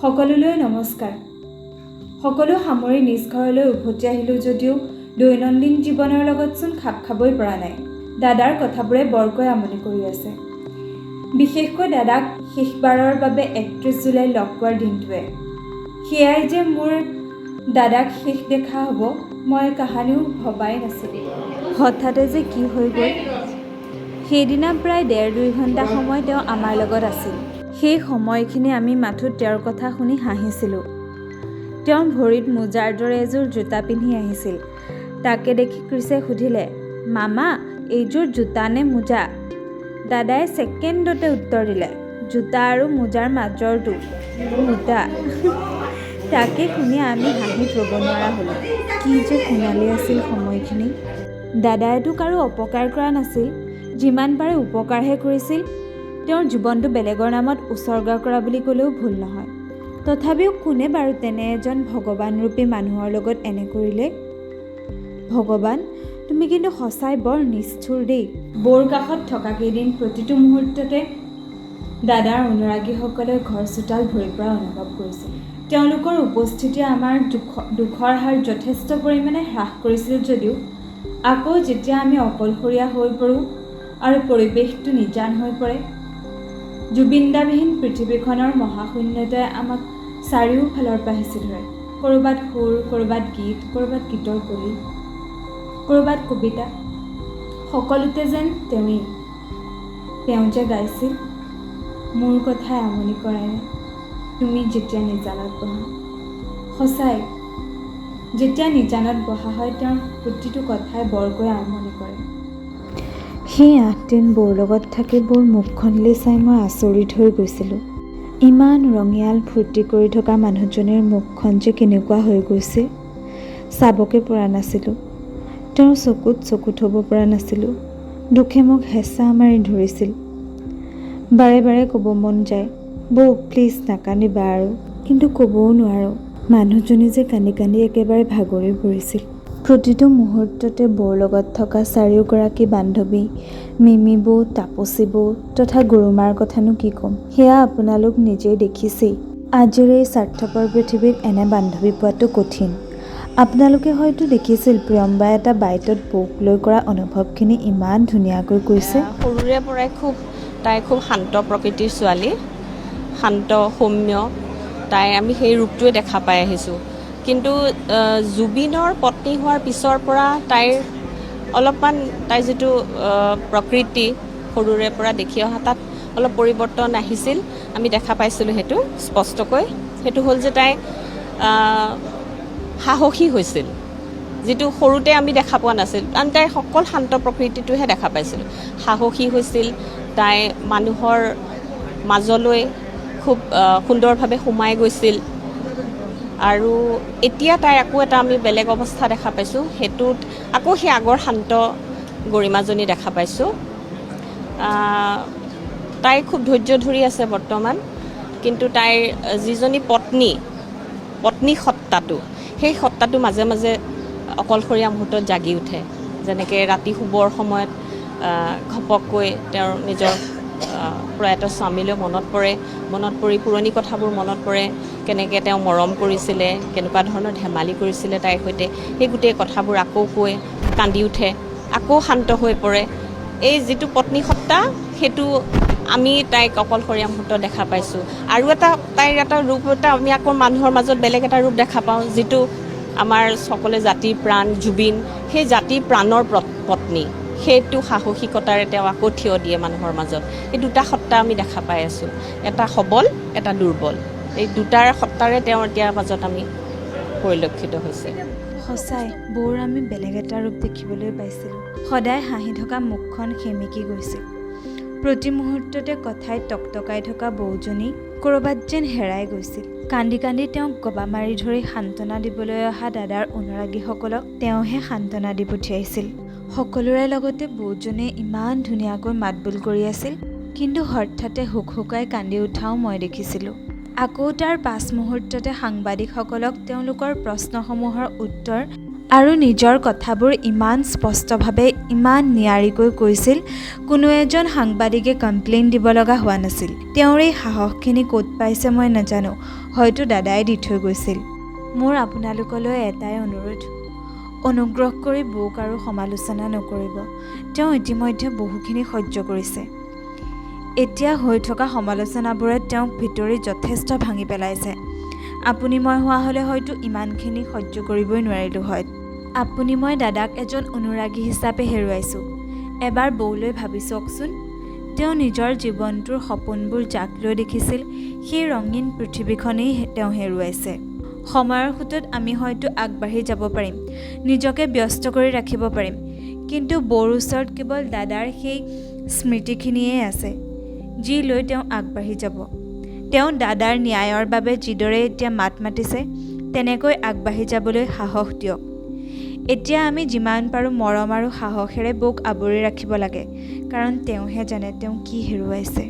সকলোলৈ নমস্কাৰ। সকলো সামৰি নিজ ঘৰলৈ উভতি আহিলোঁ যদিও দৈনন্দিন জীৱনৰ লগতচোন খাপ খাবই পৰা নাই। দাদাৰ কথাবোৰে বৰকৈ আমনি কৰি আছে, বিশেষকৈ দাদাক শেষবাৰৰ বাবে 31 জুলাই লগ পোৱাৰ দিনটোৱে। সেয়াই যে মোৰ দাদাক শেষ দেখা হ'ব, মই কাহানিও ভবাই নাছিলোঁ। হঠাতে যে কি হৈ গ'ল! সেইদিনা প্ৰায় ডেৰ দুই ঘণ্টা সময় তেওঁ আমাৰ লগত আছিল। সেই সময়খিনি আমি মাথোঁ তেওঁৰ কথা শুনি হাঁহিছিলোঁ। তেওঁ ভৰিত মোজাৰ দৰে এযোৰ জোতা পিন্ধি আহিছিল। তাকে দেখি ক্ৰিছে সুধিলে, "মামা, এইযোৰ জোতা নে মোজা?" দাদাই ছেকেণ্ডতে উত্তৰ দিলে, "জোতা আৰু মোজাৰ মাজৰটো, মোটা।" তাকে শুনি আমি হাঁহিত ৰ'ব নোৱাৰা হ'লোঁ। কি যে সোণালী আছিল সময়খিনি! দাদাইতো কাৰো অপকাৰ কৰা নাছিল, যিমান পাৰে উপকাৰহে কৰিছিল। তেওঁৰ জীৱনটো বেলেগৰ নামত উছৰ্গা কৰা বুলি ক'লেও ভুল নহয়। তথাপিও কোনে বাৰু তেনে এজন ভগৱানৰূপী মানুহৰ লগত এনে কৰিলে? ভগৱান, তুমি কিন্তু সঁচাই বৰ নিষ্ঠুৰ দেই। বৌৰ কাষত থকাকেইদিন প্ৰতিটো মুহূৰ্ততে দাদাৰ অনুৰাগীসকলে ঘৰ চোতাল ভৰি পৰা অনুভৱ কৰিছিল। তেওঁলোকৰ উপস্থিতিয়ে আমাৰ দুখৰ হাৰ যথেষ্ট পৰিমাণে হ্ৰাস কৰিছিল যদিও আকৌ যেতিয়া আমি অকলশৰীয়া হৈ পৰোঁ আৰু পৰিৱেশটো নিজান হৈ পৰে, জুবিনদাবিহীন পৃথিৱীখনৰ মহাশূন্যতাই আমাক চাৰিওফালৰ পৰা হেঁচি ধৰে। ক'ৰবাত সুৰ, ক'ৰবাত গীত, ক'ৰবাত গীতৰ কলি, ক'ৰবাত কবিতা, সকলোতে যেন তেওঁৱেই। তেওঁ যে গাইছিল, "মোৰ কথাই আমনি কৰেনে তুমি যেতিয়া নিজানত বহা?" সঁচাই, যেতিয়া নিজানত বহা হয়, তেওঁৰ প্ৰতিটো কথাই বৰকৈ আমনি কৰে। সেই 8 দিন বৌৰ লগত থাকি বৌৰ মুখখনলৈ চাই মই আচৰিত হৈ গৈছিলোঁ। ইমান ৰঙিয়াল ফূৰ্তি কৰি থকা মানুহজনীৰ মুখখন যে কেনেকুৱা হৈ গৈছে, চাবকে পৰা নাছিলোঁ। তেওঁৰ চকুত চকু থ'ব পৰা নাছিলোঁ। দুখে মোক হেঁচা মাৰি ধৰিছিল। বাৰে বাৰে ক'ব মন যায়, "বৌ, প্লিজ নাকান্দিবা আৰু।" কিন্তু ক'বও নোৱাৰোঁ। মানুহজনী যে কান্দি কান্দি একেবাৰে ভাগৰি পৰিছিল। প্ৰতিটো মুহূৰ্ততে বৌৰ লগত থকা চাৰিওগৰাকী বান্ধৱী, মিমি বৌ, তাপসী বৌ তথা গুৰুমাৰ কথানো কি ক'ম, সেয়া আপোনালোক নিজেই দেখিছেই। আজিৰ এই স্বাৰ্থপৰ পৃথিৱীত এনে বান্ধৱী পোৱাটো কঠিন। আপোনালোকে হয়তো দেখিছিল, প্ৰিয়ম্বাই এটা বাইটত বৌক লৈ কৰা অনুভৱখিনি ইমান ধুনীয়াকৈ কৈছে। সৰুৰে পৰাই তাই খুব শান্ত প্ৰকৃতিৰ ছোৱালী, শান্ত সৌম্য। তাই আমি সেই ৰূপটোৱে দেখা পাই আহিছোঁ। কিন্তু জুবিনৰ পত্নী হোৱাৰ পিছৰ পৰা তাইৰ অলপমান তাইৰ যিটো প্ৰকৃতি সৰুৰে পৰা দেখি অহা, তাত অলপ পৰিৱৰ্তন আহিছিল। আমি দেখা পাইছিলোঁ সেইটো স্পষ্টকৈ। সেইটো হ'ল যে তাই সাহসী হৈছিল, যিটো সৰুতে আমি দেখা পোৱা নাছিল। কাৰণ তাইৰ সকল শান্ত প্ৰকৃতিটোহে দেখা পাইছিলোঁ। সাহসী হৈছিল তাই, মানুহৰ মাজলৈ খুব সুন্দৰভাৱে সোমাই গৈছিল। আৰু এতিয়া তাইৰ আকৌ এটা আমি বেলেগ অৱস্থা দেখা পাইছোঁ। সেইটোত আকৌ সেই আগৰ শান্ত গৰিমাজনী দেখা পাইছোঁ। তাই খুব ধৈৰ্য ধৰি আছে বৰ্তমান। কিন্তু তাইৰ যিজনী পত্নী, পত্নী সত্তাটো, সেই সত্তাটো মাজে মাজে অকলশৰীয়া মুহূৰ্তত জাগি উঠে। যেনেকৈ ৰাতি শুবৰ সময়ত ঘপককৈ তেওঁৰ নিজৰ প্ৰয়াত স্বামীলৈ মনত পৰে। মনত পৰি পুৰণি কথাবোৰ মনত পৰে, কেনেকৈ তেওঁ মৰম কৰিছিলে, কেনেকুৱা ধৰণৰ ধেমালি কৰিছিলে তাইৰ সৈতে, সেই গোটেই কথাবোৰ আকৌ কৈ কান্দি উঠে, আকৌ শান্ত হৈ পৰে। এই যিটো পত্নী সত্তা, সেইটো আমি তাইক অকলশৰীয়া মুহূৰ্তত দেখা পাইছোঁ। আৰু এটা তাইৰ এটা ৰূপ এটা আমি আকৌ মানুহৰ মাজত বেলেগ এটা ৰূপ দেখা পাওঁ, যিটো আমাৰ সকলোৱে জাতিৰ প্ৰাণ জুবিন, সেই জাতিৰ প্ৰাণৰ পত্নী, সেইটো সাহসিকতাৰে তেওঁ আকৌ থিয় দিয়ে মানুহৰ মাজত। এই দুটা সত্তা আমি দেখা পাই আছোঁ, এটা সবল, এটা দুৰ্বল। এই দুটাৰ সত্তাৰে তেওঁ এতিয়া মাজত আমি পৰিলক্ষিত হৈছে। সঁচাই, বৌৰ আমি বেলেগ এটা ৰূপ দেখিবলৈ পাইছিলোঁ। সদায় হাঁহি থকা মুখখন সেমেকি গৈছিল। প্ৰতি মুহূৰ্ততে কথাই টকটকাই থকা বৌজনী ক'ৰবাত যেন হেৰাই গৈছিল। কান্দি কান্দি তেওঁক গবা মাৰি ধৰি সান্তনা দিবলৈ অহা দাদাৰ অনুৰাগীসকলক তেওঁহে সান্তনা দি পঠিয়াইছিল। সকলোৰে লগতে বৌজনীয়ে ইমান ধুনীয়াকৈ মাতবোল কৰি আছিল, কিন্তু হঠাতে হুকহুকাই কান্দি উঠাও মই দেখিছিলোঁ। আকৌ তাৰ পাছ মুহূৰ্ততে সাংবাদিকসকলক তেওঁলোকৰ প্ৰশ্নসমূহৰ উত্তৰ আৰু নিজৰ কথাবোৰ ইমান স্পষ্টভাৱে, ইমান নিয়াৰিকৈ কৈছিল, কোনো এজন সাংবাদিকে কমপ্লেইন দিব লগা হোৱা নাছিল। তেওঁৰ এই সাহসখিনি ক'ত পাইছে মই নাজানো, হয়তো দাদাই দি থৈ গৈছিল। মোৰ আপোনালোকলৈ এটাই অনুৰোধ, অনুগ্ৰহ কৰি বৌক আৰু সমালোচনা নকৰিব। তেওঁ ইতিমধ্যে বহুখিনি সহ্য কৰিছে। এতিয়া হৈ থকা সমালোচনাবোৰে তেওঁক ভিতৰি যথেষ্ট ভাঙি পেলাইছে। আপুনি মই হোৱা হ'লে হয়তো ইমানখিনি সহ্য কৰিবই নোৱাৰিলোঁ হয়। আপুনি মই দাদাক এজন অনুৰাগী হিচাপে হেৰুৱাইছোঁ। এবাৰ বৌলৈ ভাবি চাওকচোন, তেওঁ নিজৰ জীৱনটোৰ সপোনবোৰ যাক লৈ দেখিছিল, সেই ৰঙীন পৃথিৱীখনেই তেওঁ হেৰুৱাইছে। সময়ৰ সোঁতত আমি হয়তো আগবাঢ়ি যাব পাৰিম, নিজকে ব্যস্ত কৰি ৰাখিব পাৰিম, কিন্তু বৌৰ ওচৰত কেৱল দাদাৰ সেই স্মৃতিখিনিয়েই আছে যি লৈ তেওঁ আগবাঢ়ি যাব। তেওঁ দাদাৰ ন্যায়ৰ বাবে যিদৰে এতিয়া মাত মাতিছে, তেনেকৈ আগবাঢ়ি যাবলৈ সাহস দিয়ক। এতিয়া আমি যিমান পাৰোঁ মৰম আৰু সাহসেৰে বৌক আৱৰি ৰাখিব লাগে, কাৰণ তেওঁহে জানে তেওঁ কি হেৰুৱাইছে।